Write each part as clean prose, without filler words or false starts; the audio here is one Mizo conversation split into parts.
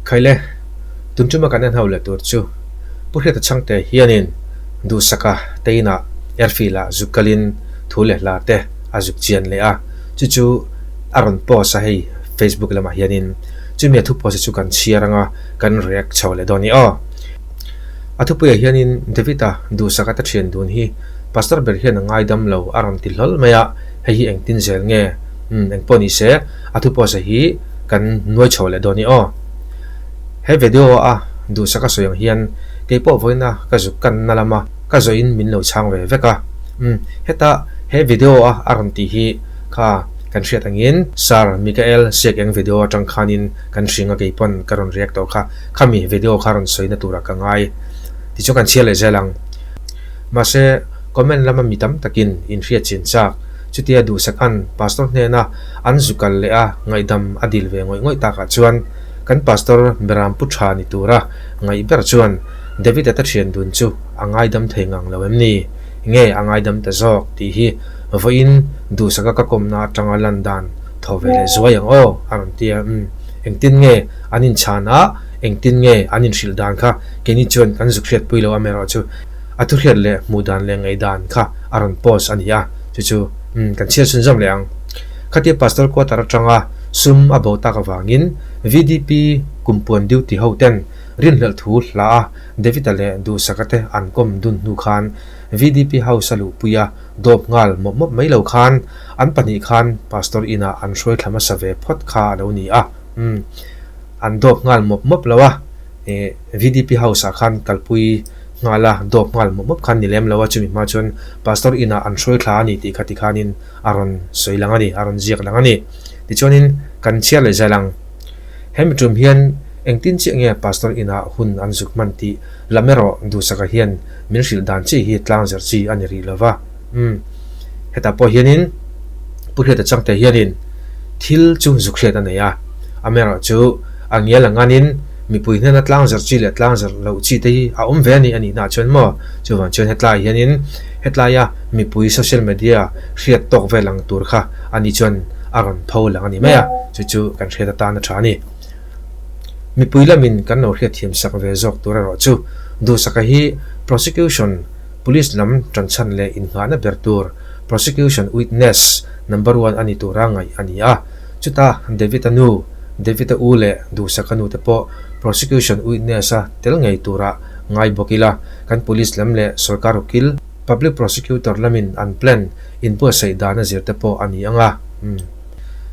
Khaile, tun tuma kan en ho leh tur chu Pu Hriata Chhangte hianin Duhsaka te inah airfield ah zuk kalin thu leh hla te a zuk chian leh a, chu chu a rawn post a hei Facebook lamah hianin chumi a thu post chu kan chhiar anga kan react chho leh dawn a ni aw. A thupuiah hianin David-a Duhsaka te thian dun hi Pastor ber hian a ngaidam lo a rawn ti hlawl mai a, hei hi engtin zel nge? Umm engpawh ni se a thu post a hi kan nuai chho leh dawn i aw. He video a duhsak a sawi ang hian keipawh vawiina ka zuk kanna lama ka zawhin min lo chhang ve vek a. Umm heta he video a a rawn tih hi kha kan hriat angin Sir Mikael Siak eng video atang khanin kan hring a keipawn ka rawn react tawh kha khami video kha rawn sawina turah ka ngai tichuan kan chhiar leh zel ang. Mahse comment lama mi tam takin inhriat chin chak chutia duhsak an pastor hnena an zu kal leh a ngaihdam a dil ve ngawih ngawih takah chuan kan pastor Beram pu tha ni tura ngaih ber chuan David-a ta thian dun chu a ngaidam thei ngang lo em ni? Nge a ngaidam ta zawk tih hi vawiin duhsaka ka kawmna atanga lan dan thaw ve leh zuai ang aw a rawn ti a. Umm engtin nge an inchhan a, engtin nge an inhrilh dan kha keini chuan kan zuk hriatpui lo amaherawhchu a thuhriat leh hmuh dan leh ngaihdan kha a rawn post a ni a, chu chu umm kan chhiar chhunzawm leh ang. Khatia Pastor quarter atanga sum a bo tak avangin VDP kumpuan duty ho ten rinhlelh thu hla a David-a leh Duhsaka te an kawm dun hnu khan VDP house a luhpui a dawp nghal mawp mawp mai lo khan an pahnih khan Pastor inah an hruai thla hmasa ve phawt kha a lo ni a, umm an dawp nghal mawp mawp lo a. Eh VDP house ah khan kalpui nghal a, dawp nghal mawp mawp khan ni lem lo a, chumi hma chuan Pastor inah an hruai thla a ni tih kha tikhanin a rawn sawi lang a ni, a rawn ziak lang a ni. Tichuanin kan chhiar leh zel ang. Hemi tum hian engtin chiah nge Pastor inah hun an zuk hman tih lam erawh Duhsaka hian min hrilh dan chi hi tlang zer chi a ni rih lo va. Umm hetah pawh hianin Pu Hriata Changte hianin thil chu zuk hriat a nei a, amaherawhchu a ngial anganin Mipui hnena tlangzarh chi leh tlangzarh loh chi te hi a awm ve a ni a nihna chuan maw? Chuvang chuan hetlaiah hianin hetlaia mipui social media hriat tawk vel ang tur kha a nih chuan a rawn tho lang a ni mai a, chu chu kan hriat atan a tha a ni. Mipui lamin kan lo hriatthiam sak ve zawk tur erawh chu Duhsaka hi prosecution police lam tanchhan leh innghahna ber tur prosecution witness number one a ni tura ngaih a ni a, chutah David-a nu David-a u leh Duhsaka nu te pawh prosecution witness-a tel ngei turah ngai bawk ila, kan police lam leh sorkar ukil, public prosecutor lamin an plan inbuatsaih dan a zir te pawh a ni ang a. Umm.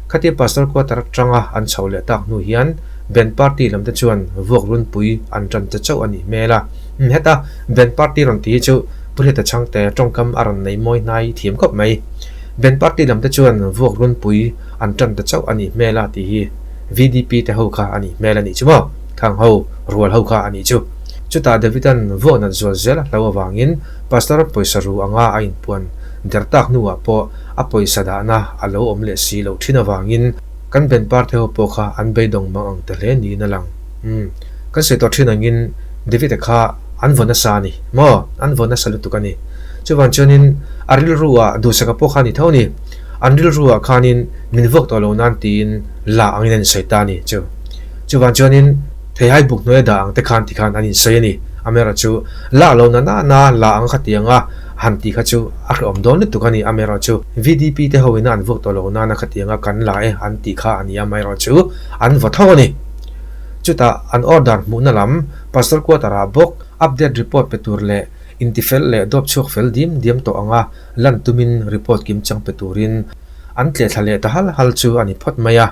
Khatia pastor quarter atanga an chhoh leh tak hnu hian band party lam te chuan vuak runpui an tan ta chauh a nih hmel a. Umm heta band party rawn ti hi chu Pu Hriata Chhangte tawngkam a rawn nei mawi hnai thiam khawp mai. Band party lam te chuan vuak runpui an tan ta chauh a nih hmel a tih hi VDP te ho kha a nih hmel a nih chu maw? Khang ho, rual ho kha a nih chu. Chutah Davida'n vuak nat zual zel a hlo avangin Pastor pawisa ru anga a inpuan der tak hnuah pawh a pawisa dahna a lo awm leh si loh thin avangin kan Ben Parte ho pawh kha an beidawng mang ang ta hle niin a lang. Umm, kan sawi tawh thin angin David-a kha an vaw nasa a ni maw? An vaw nasa lutuk a ni. Chuvang chuanin a rilru ah duhsaka pawh kha a ni tho a ni. An rilru ah khanin min vuak tawh lo nan tiin la angin an insawi ta a ni chu. Chuvang chuanin theihai buk hnuaia dah ang te khan ti khan an insawi a ni. Amaherawhchu la lo na na na la ang kha ti anga han tih kha chu a hrehawm dawn lutuk a ni. Amaherawhchu VDP te ho ina an vuak tawh lo nana kha ti anga kan la e an tih kha a ni. Amaherawhchu an vaw tho a ni. Chutah an order hmuhna lam Pastor quarter ah bawk update report pe tur leh intifel leh dawp chhuak fel dim diam tawh anga lan tumin report kim chang pe turin an tleh thla leh ta hal hal chu a ni phawt mai a.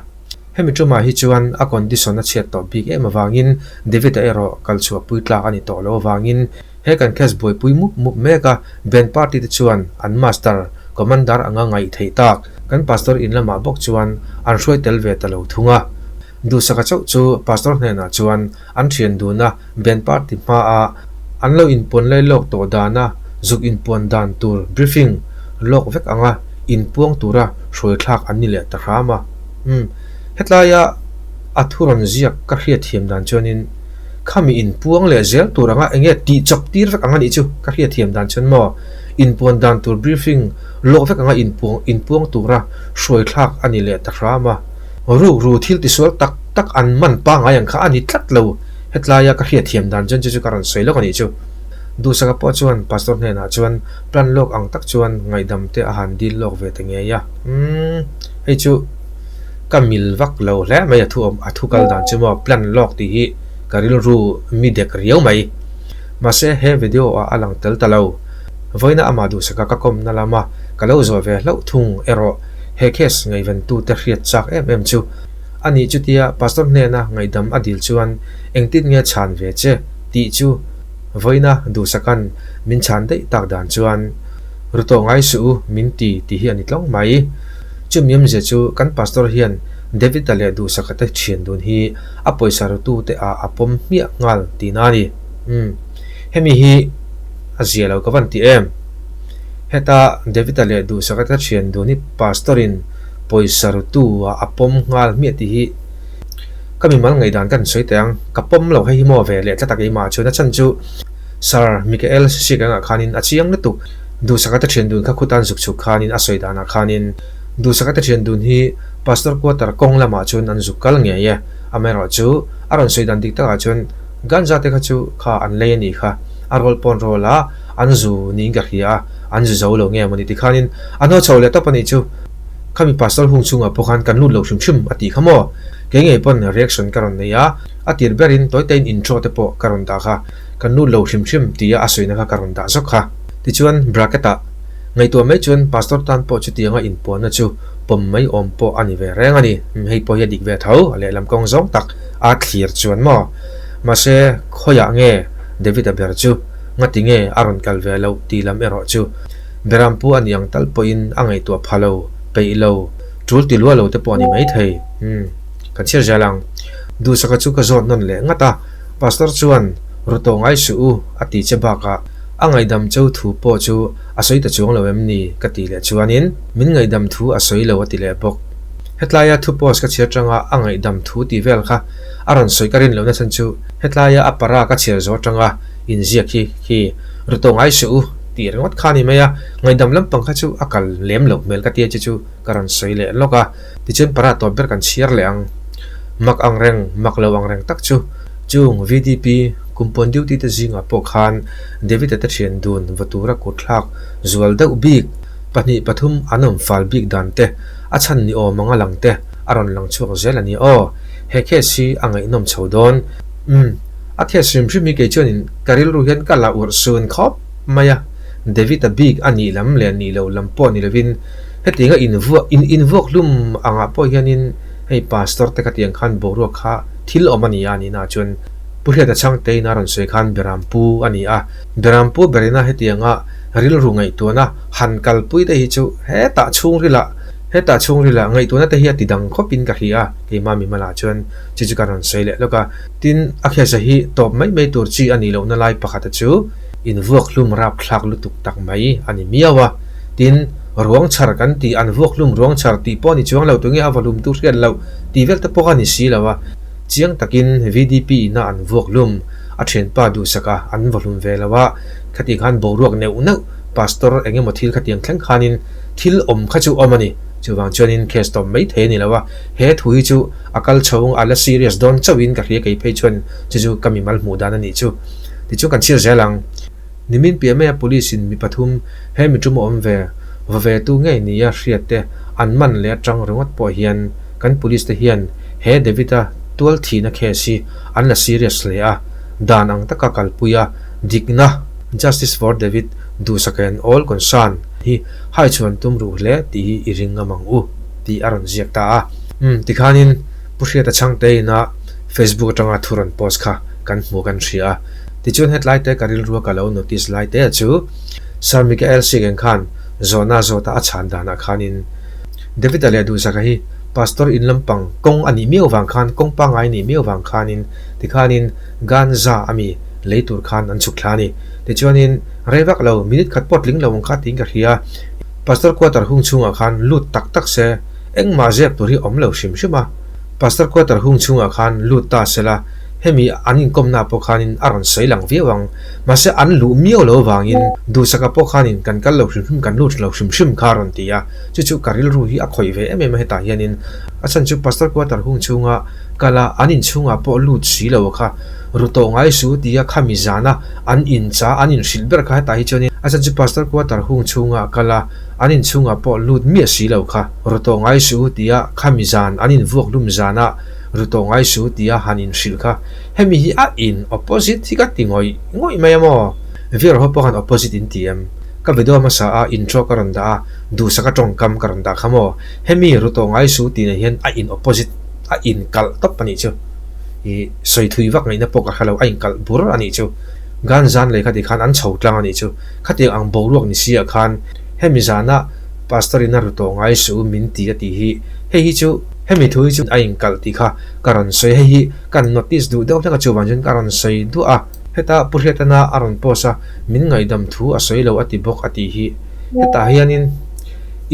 Hemi tumah hi chuan a condition a chhiat tawh bik em avangin David-a erawh kal chhuah pui tlak a ni tawh lo avangin he kan case buaipui mup mup mek a, band party te chuan an master, commander anga ngaih theih tak kan pastor in lamah bawk chuan an hruai tel ve ta lo thung a. Duhsaka chauh chu pastor hnenah chuan an thian dun a, band party hmaa an lo inpuan lai lawk tawh dana zuk inpuan dan tur briefing lawk vek anga inpuang tura hruai thlak an ni leh ta hram a. Umm, hetlaia a thu rawn ziak ka hriatthiam dan chuanin khami inpuang leh zel tur anga enge tih chawp tir vek ang a nih chu ka hriatthiam dan chuan maw inpuan dan tur briefing lawk vek anga inpuang inpuang tura hruai thlak a ni leh ta hram a. Rukru thil tisual tak. tak an man pangngai ang kha a ni tlat lo. Hetlaia ka hriatthiam dan chuan chu chu ka rawn sawi lawk a nih chu. Duhsaka pawh chuan Pastor hnenah chuan plan lawk ang tak chuan ngaihdam te a han dil lawk ve ta ngei a. Umm, hei chu ka mil vak lo hle mai a thu awm a thu kal dan chu maw plan lawk tih hi ka rilru mi dek riau mai. Mahse he video ah a lang tel ta lo. Vawiina amah duhsaka ka kawmna lama ka lo zawh ve hlauh thung erawh he case ngaihventute hriat chak em em chu a nih chutia Pastor hnena ngaihdam a dil chuan engtin nge chhan ve che tih chu vawiina duhsakan min chhan daih tak dan chuan ru tawh ngai suh u min ti tih hi a ni tlawng mai. Chumi awmzia chu kan Pastor hian David-a leh duhsaka te thian dun hi a pawisa rutute ah a pawm hmiah nghal tihna a ni. Umm. Hemi hi a zia lo ka van ti em? Heta David-a leh Duhsaka te thian dun hi Pastor-in pawisa rutu ah a pawm nghal hmiah tih hi ka mimal ngaihdan ka han sawi teh ang. Ka pawm lo hei hi maw ve leh tlat a keimah chuan a chhan chu Sir Mikael Sik angah khanin a chiang lutuk. Duhsaka te thian dun kha khutan zuk chhuk khanin a sawi danah khanin Duhsaka te thian dun hi Pastor quarter kawng lamah chuan an zuk kal ngei e. Amaherawhchu a rawn sawi dan dik takah chuan Ganja te kha chu kha an lei a nih kha. A rawl pawn rawl a, an zu niin ka hria a, an zu zo lo nge mawni tikhanin a hnaw chho leh tawp a nih chu. Khami pastor hung chungah pawh khan kan lut lo hrim hrim a tih kha maw? Kei ngei pawn reaction ka rawn nei a, a tir berin tawitein intro te pawh ka rawn dah kha, kan lut lo hrim hrim tia a sawina kha ka rawn dah zawk kha. Tichuan bracket ah ngaihtuah mai chuan pastor tan pawh chutianga inpuanna chu pawm mai awm pawh a ni ve reng a ni. Hei pawh hi a dik ve tho, a lehlam kawng zawng tak a thlir chuan maw? Mahse khawiah nge David-a ber chu ngati nge a rawn kal ve loh tih lam erawh chu Berampu a ni ang tal pawhin a ngaihtuah pha lo, peih lo, tul ti lua lo te pawh a ni maithei. Umm, kan chhiar zel ang. Duhsaka chu ka zawt nawn leh ngat a, Pastor chuan ru tawh ngai suh u a ti che bakah a ngaihdam cho thu pawh chu a sawi ta chuang lo em ni ka tih leh chuanin min ngaihdam thu a sawi lo a ti leh bawk. Hetlaia thu post ka chhiar tanga a ngaihdam thu tih vel kha a rawn sawi ka rin lohna chhan chu hetlaia a para ka chhiar zawh atanga inziak hi khi ru tawh ngai suh u tih ringawt kha a ni mai a, ngaihdam lampang kha chu a kal lem loh hmel ka tia che chu ka rawn sawi leh lawk a, tichuan para tawp ber kan chhiar leh ang. Mak ang reng, mak lo ang reng tak chu chung VDP kumpuan duty te zingah pawh khan David-a te thian dun va tura kutthlak zual deuh bik pahnih pathum an awm fal bik dan te a chhan ni awm anga lang te a rawn lang chhuak zel a ni aw. He case hi a ngaihnawm chho dawn. Umm, a case hrim hrim hi kei chuanin ka rilru hian ka la urh sun khawp mai a. David-a bik a nih lam leh nih loh lam pawh ni lovin hetianga invuak, in invuak hlum angah pawh hianin hei pastor te ka tih ang khan boruak kha thil awm a ni a nihna chuan Pu Hriata Chhangtein a rawn sawi khan Berampu a ni a. Berampu berina hetianga rilru ngaihtuahna han kalpui te hi chu hetah chhungrilah Hetah chhungrila ngaihtuahna te hi a ti dang khawpin ka hria a, keimah mimalah chuan chi chu ka rawn sawi leh lawk a. Tin, a khesa hi tawp mai mai tur chi a nih lohna lai pakhata chu invuak hlum rapthlak lutuk tak mai a ni miau a. Tin, ruang chhar kan tih, an vuak hlum ruang chhar tih pawh a ni chuang lo, tunge a va hlum tu hriat loh tih vel te pawh a ni si lo a. Chiang takin VDP ina an vuak hlum, a thianpa duhsaka an va hlum ve lo a, khati khan boruak neuh neuh Pastor eng emaw thil khatiang thleng khanin thil awm kha chu awm a ni. Chuvang chuanin case tawp mai thei a ni lo a, he thu hi chu a kal chho a la serious dawn chauhin ka hria kei phei chuan chu chu ka mimal hmuh dan a nih chu. Tichuan kan chhiar zel ang. Nimin piah maia police in mi pathum he mi tum awm ve va ve tu ngei nia hriat te an man leh atang ringawt pawh hian kan police te hian he David-a tual thihna case hi an la serious hle a, dan ang taka kalpui a dikna Justice for David duhsak and all concern hi hai chhuan tum ruh hle tih hi i ring ngam ang u tih a rawn ziak ta a. Umm tikhanin Pu Hriata Chhangte ina Facebook atanga thu rawn post kha kan hmu kan hria a. Tichuan hetlai te ka rilrua ka lo notice lai te chu Sir Mikael Sigen khan zawhna zawta a chhan danah khanin David-a leh Duhsaka hi Pastor in lampang kawng a nih miau vang khan kawng pangngai a nih miau vang khanin tikhanin Ganza a mi lei tur khan an chhuk thla a ni. Tichuanin, rei vak lo, minute khat pawh tling lo ang kha tiin ka hria. Pastor quarter hung chhungah khan lut tak tak se, engmah zep tur hi awm lo hrim hrim a. Pastor quarter hung chhungah khan lut ta se la, hemi an inkawmna pawh khanin a rawn sawi lang viau ang. Mahse an luh miau lo vangin Duhsaka pawh khanin kan kal lo hrim hrim, kan lut lo hrim hrim kha a rawn ti a. Chu chu ka rilru hi a khawih ve em em a hetah hianin. A chhan chu Pastor quarter hung chhunga. kal a, an inchhungah pawh lut si lo kha ru tawh ngai su tia khami zana an incha an inhrilh ber kha hetah hi chuanin a chhan chu Pastor quarter hung chhungah kal a, an inchhungah pawh lut miah si lo kha ru tawh ngai su tia khami zan an invuak hlum zana ru tawh ngai su tia han inhrilh kha hemi hi a in opposite hi ka ti ngawih ngawih mai a maw? Viewer ho pawh khan opposite in ti em? Ka video hmasa a intro ka rawn dah a, duhsaka tawngkam ka rawn dah kha maw? Hemi ru tawh ngai su tih nei hian a in opposite a in kalh tawp a nih chu. I sawi thui vak ngaihna pawh ka hre lo, a in kalh bur a nih chu. Gan zan lei kha ti khan an chho tlang a nih chu. Khatiang ang boruak ni si ah khan hemi zana Pastor in a ru tawh ngai su min ti a tih hi hei hi chu hemi thu hi chu a in kalh tih kha ka rawn sawi hei hi kan notice duh deuh hlek a chuvang chuan ka rawn sawi duah a. Heta Pu Hriatana a rawn post a, min ngaihdam thu a sawi lo a ti bawk a tih hi. Hetah hianin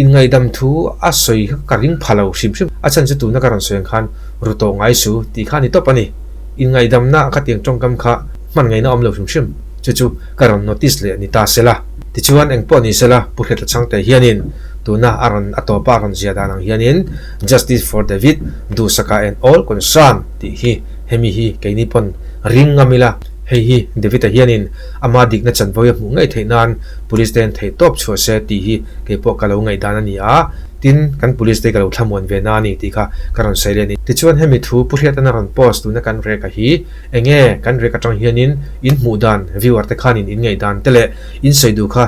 inngaihdam thu a sawi kha ka ring pha lo hrim hrim. A chhan chu tuna ka rawn sawi ang khan ru tawh ngai su tih kha a ni tawp a ni. Inngaihdamna ka tiang tawngkam kha hman ngaihna awm lo hrim hrim. Chu chu ka rawn notice leh ni ta sela. Tichuan engpawh ni sela Pu Hriatla Chhangte hianin tuna a rawn a tawpa a rawn zia dan ang hianin Justice for David Duhsaka and all concerned tih hi hemi hi keini pawn ring ngam ila. Hei hi David-a hianin ama dikna chanvo a hmuh ngei theih nan Police te an theih tawp chhuah se tih hi kei pawh ka lo ngaihdan a ni a, tin kan Police te ka lo thlamuan ve na a ni tih kha ka rawn sawi leh a ni. Tichuan hemi thu Pu Hriatan a rawn post tuna kan rek a hi enge kan rek atang hianin in hmuh dan viewer te khanin in ngaihdan te leh in sawi duh kha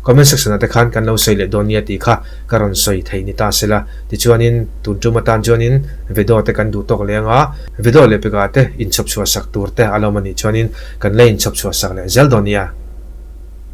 comment section ah te khan kan lo sawi leh dawn nia tih kha ka rawn sawi thei ni ta sela. Tichuanin tun tum atan chuanin video te kan duh tawk leh anga video leh pekah te inchhawp chhuah sak tur te a lo awm a nih chuanin kan la inchhawp chhuah sak leh zel dawn nia.